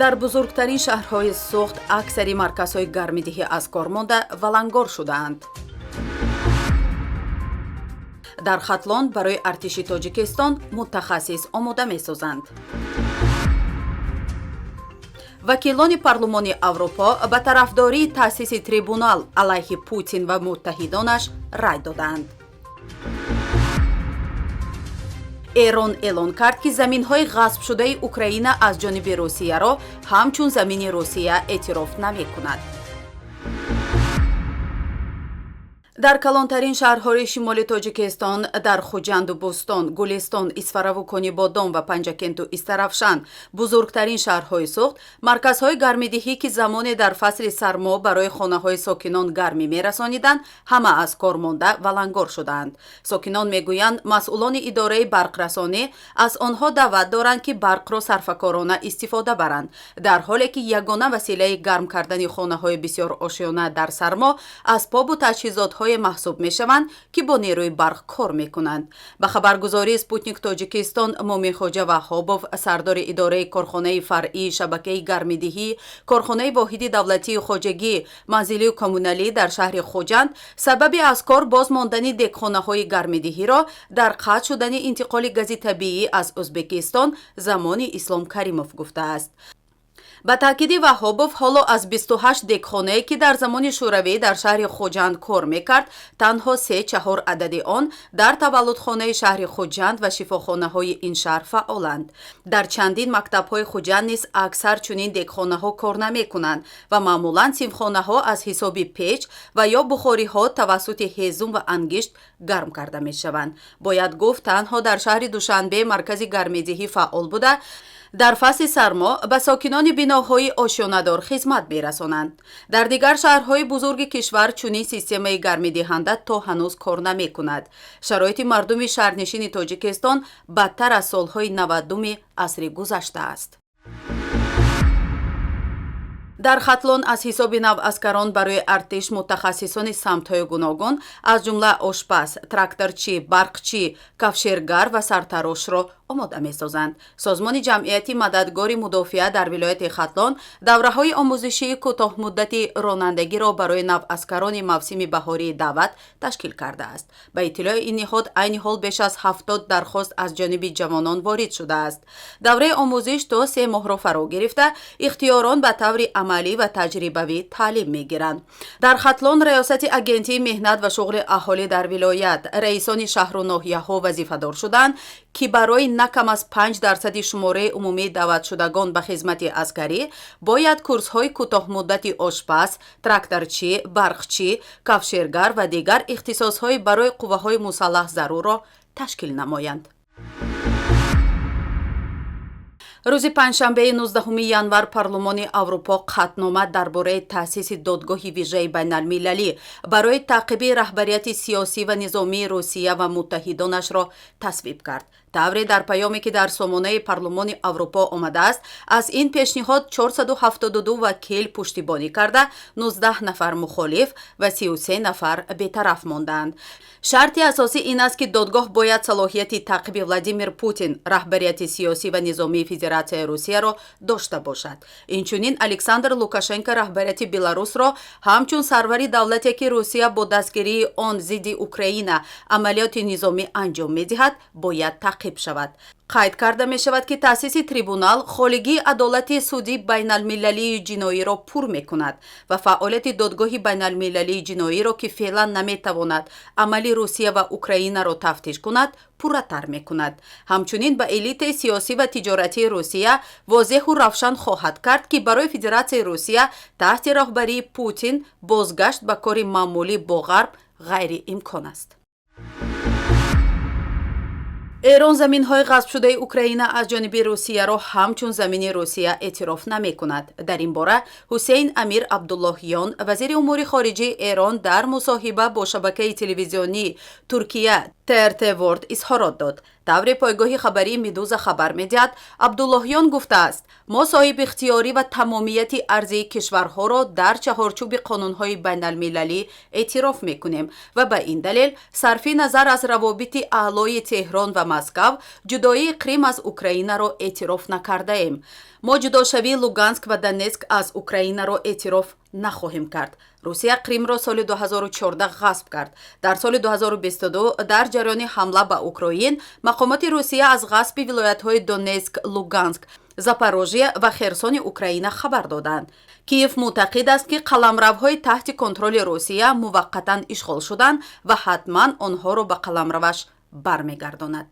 Дар бузургтарин шаҳрҳои Суғд аксари марказҳои гармидиҳӣ аз кор монда, валангор шудаанд. Дар Хатлон барои артиши Тоҷикистон мутахассис омода месозанд. Вакилони Парлумони Аврупо ба тарафдории таъсиси трибунал алайҳи Путин ва муттаҳидонаш рай додаанд. Эрон эълон кард, ки заминҳои ғасбшудаи Украина аз ҷониби Русияро ҳамчун замини Русия эътироф намекунад. Дар калонтарин шаҳрҳои шимоли Тоҷикистон, дар Хуҷанду Бӯстон, Гулистон, Исфараву Конибодом ва Панҷакенту Истаравшан, бузургтарин шаҳрҳои Суғд, марказҳои гармидиҳӣ, ки замоне дар фасли сармо барои хонаҳои сокинон гармӣ мерасониданд, ҳама аз кор монда, валангор шудаанд. Сокинон мегӯянд, масъулони идораи барқрасонӣ аз онҳо даъват доранд, ки барқро сарфакорона истифода баранд, дар ҳоле ки ягона василаи гарм кардани хонаҳои бисёрошёна дар сармо асбобу таҷҳизотҳо маҳсуб мешаванд, ки бо нерӯи барқ кор мекунанд. Ба хабаргузории Спутник Тоҷикистон Муминхоҷа Ваҳҳобов, сардори идораи корхонаи фаръии шабакаи гармидиҳӣ, корхонаи воҳиди давлатии хоҷагӣ, манзилию коммуналӣ дар шаҳри Хуҷанд, сабаби аз кор боз мондани дегхонаҳои гармидиҳиро дар қатъ шудани интиқоли гази табиӣ аз Ӯзбекистон замони Ислом Каримов гуфтааст. Ба таъкиди Ваҳҳобов, ҳоло аз 28 дегхонае, ки дар замони Шӯравӣ дар шаҳри Хуҷанд кор мекард, танҳо се-чаҳор адади он дар таваллудхонаи шаҳри Хуҷанд ва шифохонаҳои ин шаҳр фаъоланд. Дар чандин мактабҳои Хуҷанд низ аксар чунин дегхонаҳо кор намекунанд ва маъмулан синфхонаҳо аз ҳисоби печ ва ё бухориҳо тавассути ҳезум ва ангишт гарм карда мешаванд. Бояд гуфт, танҳо дар шаҳри Душанбе маркази гармидиҳӣ фаъол буда, дар фасли сармо ба сокинони биноҳои ошёнадор хизмат мерасонанд. Дар дигар шаҳрҳои бузурги кишвар чунин системаи гармидиҳанда то ҳанӯз кор намекунад. Шароити мардуми шаҳрнишини Тоҷикистон бадтар аз солҳои 90-уми асри гузашта аст. Дар Хатлон аз ҳисоби наваскарон барои артиш мутахассисони самтҳои гуногун, аз ҷумла ошпаз, тракторчӣ, барқчӣ, кафшергар ва сартарошро омода месозанд. Созмони ҷамъияти мададгори мудофиа дар вилояти Хатлон давраҳои омӯзишии кӯтоҳмуддати ронандагиро барои наваскарони мавсими баҳории даъват ташкил кардааст. Ба иттилои ин ниҳод, айни ҳол беш аз 70 дархост аз ҷониби ҷавонон ворид шудааст. Давраи омӯзиш то 3 моҳро фаро гирифта, ихтиёрон ба таври амалӣ ва таҷрибавӣ таълим мегиранд. Дар Хатлон Раёсати Агентии меҳнат ва шуғли аҳолӣ дар вилоят, раисони шаҳру ноҳияҳо вазифадор шуданд, ки барои на кам аз 5 дарсади шумораи умумии даъватшудагон ба хизмати аскарӣ бояд курсҳои кӯтоҳмуддати ошпаз, тракторчӣ, барқчӣ, кафшергар ва дигар ихтисосҳои барои қувваҳои мусаллаҳ зарурро ташкил намоянд. Рӯзи панҷшанбеи 19 январ Парлумони Аврупо қатънома дар бораи таъсиси додгоҳи вижаи байналмилалӣ барои таъқиби раҳбарияти сиёсӣ ва низомии Русия ва муттаҳидонашро тасвиб кард. Тавре дар паёме, ки дар сомонаи Парлумони Аврупо омадааст, аз ин пешниҳод 472 вакил пуштибонӣ карда, 19 нафар мухолиф ва 33 нафар бетараф мондаанд. Шарти асосӣ ин аст, ки додгоҳ бояд салоҳияти таъқиби Владимир Путин, раҳбарияти сиёсӣ ва низомии Федератсияи Русияро дошта бошад. Инчунин Александр Лукашенко, раҳбарияти Беларусро, ҳамчун сарвари давлате, ки Русия бо дастгирии он зидди Украина амалиёти низомӣ анҷом медиҳад, бояд таъқиб шавад. Қайд карда мешавад, ки таъсиси трибунал холигии адолати суди байналмилалии ҷиноиро пур мекунад ва фаъолияти Додгоҳи байналмилалии ҷиноиро, ки феълан наметавонад амали Русия ва Украинаро тафтиш кунад, пурратар мекунад. Ҳамчунин ба элитаи сиёсӣ ва тиҷоратии Русия возеҳу равшан хоҳад кард, ки барои Федератсияи Русия таҳти роҳбарии Путин бозгашт ба кори маъмулӣ бо Ғарб ғайриимкон аст. Эрон заминҳои ғасбшудаи Украина аз ҷониби Русияро ҳамчун замини Русия эътироф намекунад. Дар ин бора Ҳусейн Амир Абдуллоҳиён, вазири умури хориҷии Эрон, дар мусоҳиба бо шабакаи телевизионии Туркия ТРТ Ворд изҳорот дод. Тавре пойгоҳи хабарии Медуза хабар медиҳад, Абдуллоҳиён гуфтааст: «Мо соҳибихтиёрӣ ва тамомияти арзии кишварҳоро дар чаҳорчӯби қонунҳои байналмилалӣ эътироф мекунем ва ба ин далел, сарфи назар аз равобити аълои Теҳрон ва Москав, ҷудоии Қрим аз Украинаро эътироф накардаем. Мо ҷудошавии Луганск ва Донецк аз Украинаро эътироф нахоҳем кард. Русия Қримро соли 2014 ғасб кард. Дар соли 2022, дар ҷараёни ҳамла ба Украин, мақомоти Русия аз ғасби вилоятҳои Донецк, Луганск, Запорожье ва Херсони Украина хабар доданд. Киев мӯътақид аст, ки қаламравҳои таҳти контроли Русия муваққатан ишғол шуданд ва ҳатман онҳоро ба қаламраваш бармегардонад.